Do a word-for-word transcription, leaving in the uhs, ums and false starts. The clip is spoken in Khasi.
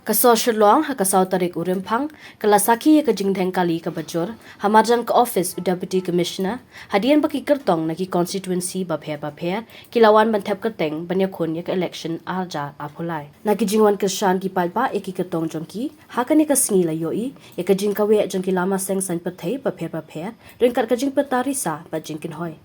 Ka sor Shillong ha ka saw tarik u Rymphang ka la sakhi ïa ka jingdheng kali kaba jur ha marjan ka office u Deputy Commissioner, hadien ba ki kyrtong na ki constituency bapher bapher ki la wan ban thep kyrteng ban ïakhun ïa ka election ar hajar arphew lai. Na ki jingwan kyrshan ki paidbah ïa ki kyrtong jong ki, ha kane ka sngi la ïohi ïa ka jingkaweh jong ki lama seng saiñ pyrthei bapher bapher ryngkat ka jingpyrta risa bad jingkynhoi.